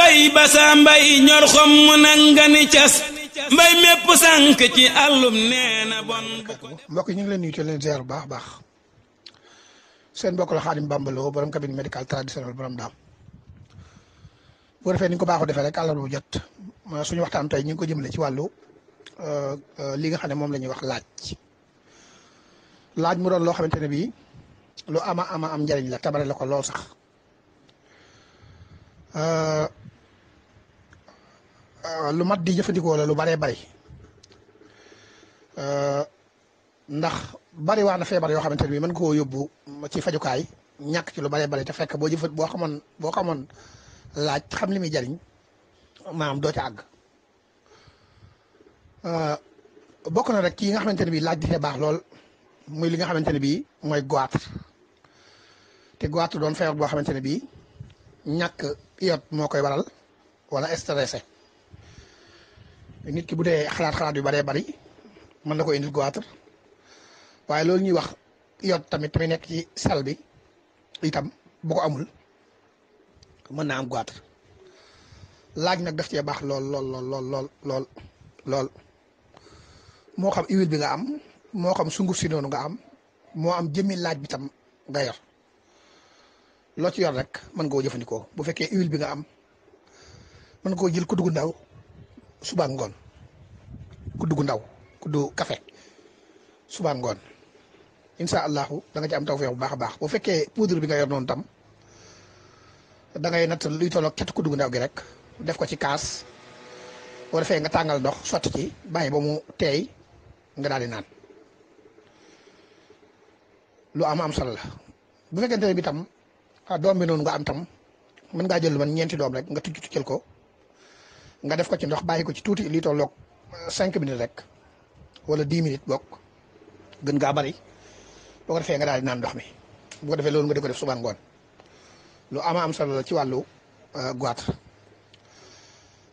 bay basa mbay ñor xom mu nangani cas mbay mépp sànk ci àllum nee na bon bu ko mbokk yi ñu ngi leen nuyu te leen ziar bu baax baax seen mbokk la Xaadim Bamba Lo borom cabinet médical traditionnel borom daam boo defee ni ñu ko baaxoo defee rek àllarba bu jot suñu waxtaan tey ñu ngi ko jëmale ci wàllu li nga xam ne moom la ñuy wax laaj mu doon loo xamante ne bii lu ama am njariñ la tabare la ko lool sax lu mat di jëfandikoo la lu baree bari ndax bari waa na feebar yoo xamante ne bii mën koo yóbbu ci fajukaay ñàkk ci lu baree bari te fekk boo xamoon laaj xam li muy jariñ maanaam doo ca àgg bokk na rek ci yi nga xamante ne bii laaj dafee baax lool muy li nga xamante ne bii mooy goitre te goitre doon feebar boo xamante ne bii ñàkk iode moo koy waral wala stressé nit ki bu dee xalaat yu baree bari mën na ko indil goitre waaye loolu ñuy wax iode tamit nekk ci sel bi itam bu ko amul mën naa am goitre laaj nag daf cee baax lool moo xam huile bi nga am moo xam sunguf si noonu nga am moo am jëmmi laaj bi tam nga yor loo ci yor rek mën nga koo jëfandikoo bu fekkee huile bi nga am mën nga koo jël kuddu gu ndaw suba ngoon kuddu gu ndaw kuddu café suba ngoon incha allahu da nga ci am tawfeex bu baax a baax bu fekkee poudre bi nga yor noonu tam da ngay natt luy tolloog ket kuddu gu ndaw gi rek def ko ci kaas boo defee nga tàngal ndox sotti ci bàyyi ba mu teey nga daal di naan lu am solo la bu fekkente ne bi tam doom bi noonu nga am tam mën ngaa jël lu man ñeenti doom rek nga tuccal ko nga def ko ci ndox bàyyi ko ci tuuti li tolloog 5 minutes rek wala 10 minutes bokk gën ngaa bari boo ko defee nga daal di naan ndox mi bu ko defee loolu nga di ko def suba ngoon lu am solo la ci wàllu goitre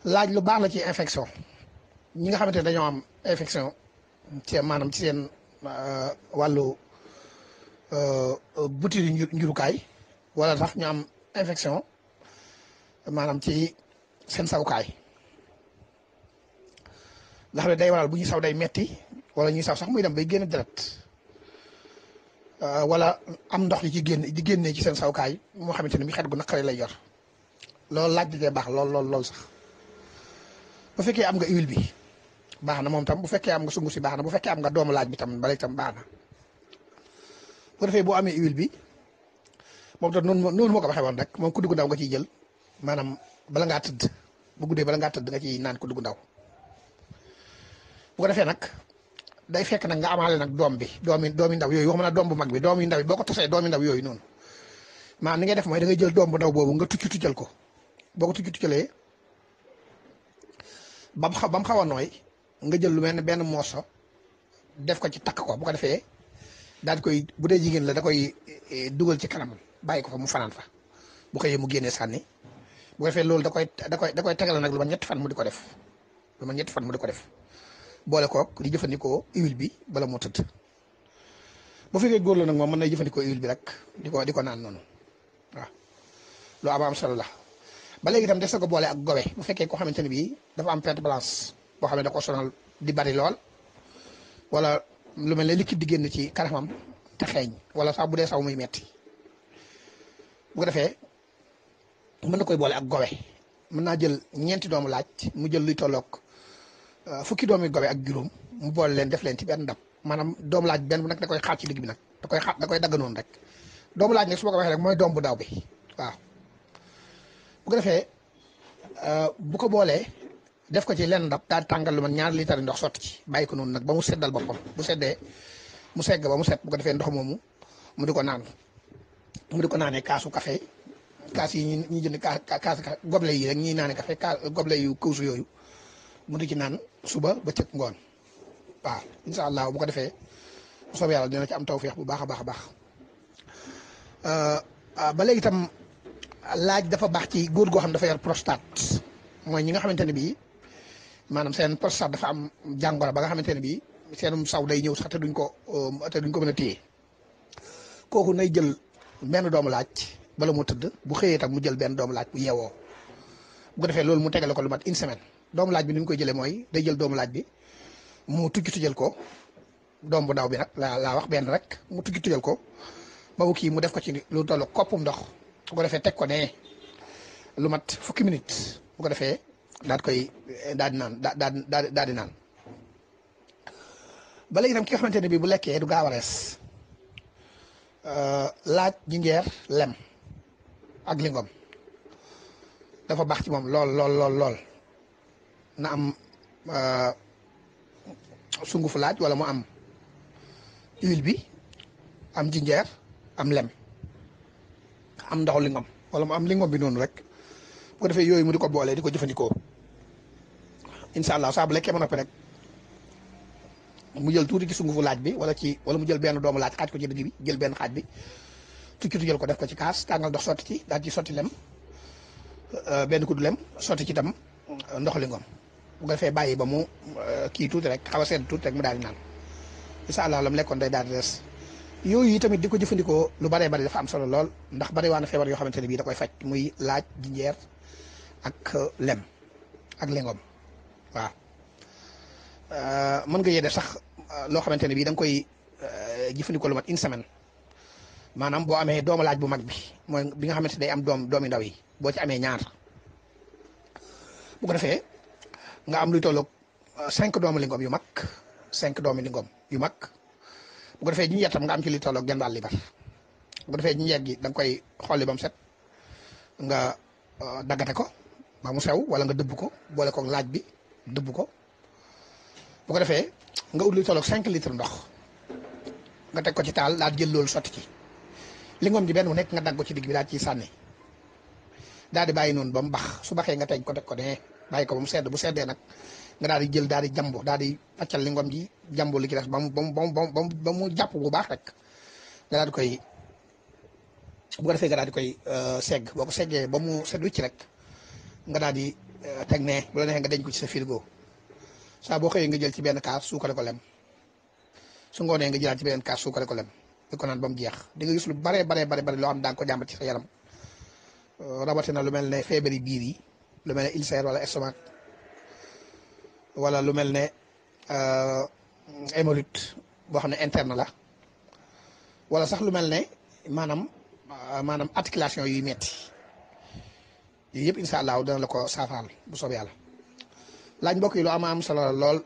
laaj lu baax la ci infection ñi nga xamante ne dañoo am infection ci maanaam ci seen wàllu butitu njurukaay wala sax ñu am infection maanaam ci seen sawukaay nga xam ne day waral bu ñuy saw day metti wala ñuy saw sax muy dem bay génn deret wala am ndox yi ci génnee ci seen sawukaay moo xamante ne bi xet gu naqare lay yor loolu laaj di dee baax lool sax bu fekkee am nga huile bi baax na moom tam bu fekkee am nga sungu si baax na bu fekkee am nga doomu laaj bi tam bala tam baax na bu defee boo amee huile bi moom tam noonu moo ko waxee woon rek moom kuddu gu ndaw nga ciy jël maanaam bala ngaa tëdd bu guddee bala ngaa tëdd nga ciy naan kuddu gu ndaw bu ko defee nag day fekk nag nga amaale nag doomi ndaw yooyu waxuma na doom bu mag bi doom yu ndaw yi boo ko tasee doomi ndaw yooyu noonu maanaam ni ngay def mooy da ngay jël doom bu ndaw boobu nga tuccal ko boo ko tuccalee ba mu xaw a nooy nga jël lu mel ne benn morso def ko ci takk ko bu ko defee daal di koy bu dee jigéen la da koy dugal ci kanam bàyyi ko fa mu fanaan fa bu xëyee mu génnee sànni bu ko defee loolu da koy tegal nag lu ma ñetti fan mu di ko def boole kook di jëfandikoo huile bi bala moo tëdd bu fekkee góor la nag moom mën na jëfandikoo huile bi rek di ko naan noonu waaw lu am solo la. ba léegi itam des na ko boole ak gowe bu fekkee koo xamante ne bii dafa am perte blanche boo xam ne da ko sonal di bari lool wala lu mel ne liquide di génn ci kanamam te xeeñ wala sax bu dee saw muy metti bu ko defee mën na koy boole ak gowe mën naa jël ñeenti doomu laaj mu jël luy tolloog fukki doomi gowe ak juróom mu boole leen def leen ci benn ndab maanaam doomu laaj benn bu nag da koy xaaj ci digg bi nag da koy dagg noonu rek doomu laaj nag su ma ko waxee rek mooy doom bu daw bi waaw. bu ko defee bu ko boolee def ko ci lenn ndab daal di tàngal lu man 2 litre ndox sotti ci bàyyi ko noonu nag ba mu seddal boppam bu seddee mu segg ba mu set bu ko defee ndox moomu mu di ko naan mu di ko naanee kaasu café kaas yi ñi jënd kaas goble yi rek ñiy naanee café goble yu kawsu yooyu mu di ci naan suba ba cëg ngoon waaw incha allah bu ko defee bu soobee yàlla dina ci am tawféex bu baax a baax ba léegi itam laaj dafa baax ci góor goo xam dafa yor prostate mooy ñi nga xamante ne bii maanaam seen prostate dafa am jàngoro ba nga xamante ne bii seenum saw day ñëw sax te duñ ko mën a téye kooku nay jël benn doomu laaj bala moo tëdd bu xëyee tam mu jël benn doomu laaj bu yeewoo bu ko defee loolu mu tegale ko lu mat une semaine doomu laaj bi ni mu koy jëlee mooy day jël doomu laaj bi mu tujjal ko doom bu ndaw bi nag laa wax benn rek mu tujjal ko ba mu kii mu def ko ci lu tollu koppum ndox bu ko defee teg ko ne lu mat fukki minutes bu ko defee daal di naan daal di naan ba léegi nag ki nga xamante ne bii bu lekkee du gaaw a rees laaj jinjeer lem ak lingom dafa baax ci moom lool na am sungufu laaj wala mu am huile bi am jinjeer am lem am ndoxu lingom wala mu am lingom bi noonu rek bu ko defee yooyu mu di ko boolee di ko jëfandikoo incha allah saa bu lekkee ba noppi rek mu jël tuuti ci sungufu laaj bi wala mu jël benn doomu laaj xaaj ko ci digg bi jël benn xaaj bi tujjal ko def ko ci kaas tàngal ndox sotti ci daal ci sotti lem benn kuddu lem sotti ci tam ndox lingom bu ko defee bàyyi ba mu kii tuuti rek xaw a sedd tuuti rek mu daal di naan incha allah la mu lekkoon day daal di des yooyu yi tamit di ko jëfandikoo lu baree bari dafa am solo lool ndax bari waa na feebar yoo xamante ne bii da koy faj muy laaj jinjeer ak lem ak lingom waaw mën nga yee def sax loo xamante ne bii da nga koy jëfandikoo lu mat une semaine maanaam boo amee doomu laaj bu mag bi mooy bi nga xamante ne day am doomi ndaw yi boo ci amee ñaar bu ko defee nga am luy tolloog 5 doomu lingom yu mag 5 doomu lingom yu mag bu ko defee jinjeer tam nga am ci luy tolloog genn wàll libar bu ko defee jinjeer gi da nga koy xolli ba mu set nga daggate ko ba mu sew wala nga dëbb ko boole koog laaj bi dëbb ko bu ko defee nga ut luy tolloog 5 litres ndox nga teg ko ci taal daal jël loolu sotti ci lingom ji benn bu nekk nga dagg ko ci digg bi daal ciy sànni daal di bàyyi noonu ba mu bax su baxee nga teg ko ne bàyyi ko ba mu sedd bu seddee nag nga daal di jël daal di jambu daal di paccal lingom ji jambu li ci des ba mu jàpp bu baax rek nga daal di koy bu ko defee nga daal di koy segg boo ko seggee ba mu sedd wicc rek nga daal di teg ne bu la neexee nga denc ko ci sa frigo saa boo xëyee nga jël ci benn kaas suukare ko lem su ngoonee nga jëlaat ci beneen kaas suukare ko lem di ko naan ba mu jeex di nga gis lu bare loo xam daa nga ko jàmbat ci sa yaram rawatina lu mel ne feebari biir yi lu mel ne ulcère wala estomac wala lu mel ne hémorroïde boo xam ne interne la wala sax lu mel ne maanaam articulation yuy metti yooyu yëpp incha allah dana la ko saafaal bu soobee yàlla laaj mbokk yi lu am solo la lool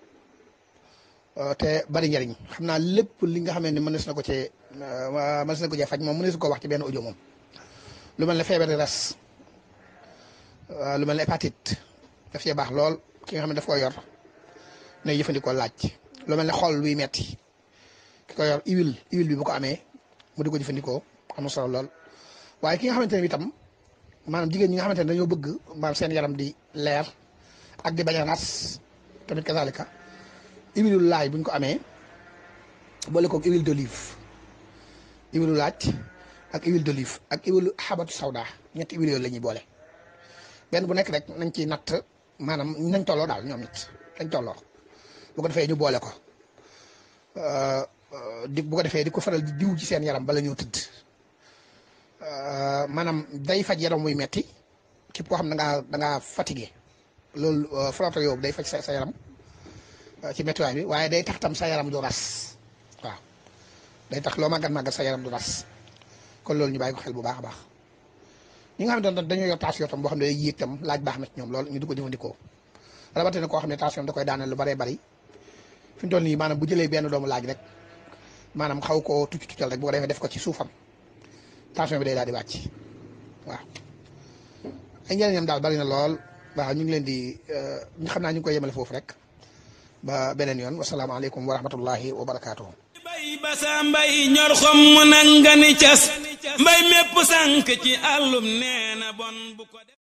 te bari njariñ xam naa lépp li nga xam ne mënees na ko cee faj moom mënees ko wax ci benn audio moom lu mel ne feebari res lu mel ne hépatite daf cee baax lool ki nga xam ne daf ko yor ne jëfandikoo laaj lu mel ne xol luy metti ki ko yor huile bi bu ko amee mu di ko jëfandikoo am na solo lool waaye ki nga xamante ne itam maanaam jigéen ñi nga xamante ne dañoo bëgg maanaam seen yaram di leer ak di bañ a ras tamit kazalika huile laaj buñ ko amee boole koog huile d'olive huile laaj ak huile d'olive ak huile xabatu sawda ñetti huile yooyu la ñuy boole benn bu nekk rek nañ ci natt maanaam nañ tolloo daal ñoom it nañ tolloo bu ko defee ñu boole ko bu ko defee di ko faral di diw ci seen yaram bala ñoo tëdd maanaam day faj yaram muy metti képp koo xam ne da ngaa fatigué loolu frotté yoobu day faj sa yaram ci méttiwaay bi waaye day tax tam sa yaram du ras waaw day tax loo màggat sa yaram du ras kon loolu ñu bàyyi ko xel bu baax a baax ñi nga xam ne dañoo yor tension tam boo xam ne day yéeg tam laaj baax na ci ñoom lool ñu di ko jëfandikoo rawatina koo xam ne tension da koy daaneel lu baree bari fi mu toll nii maanaam bu jëlee benn doomu laaj rek maanaam xaw koo tuccal rek bu ko defee def ko ci suufam tension bi day daal di wàcc waaw ay njëriñam daal bari na lool waaw ñu ngi leen di ñu xam naa ñu ngi koy yemale foofu rek ba beneen yoon wasalaamaaleykum wa rahmatullahi wa barakaatuhu. bay basa mbay ñor xom mu nanga ni cas mbay mépp sànk ci àllum nee na bon bu ko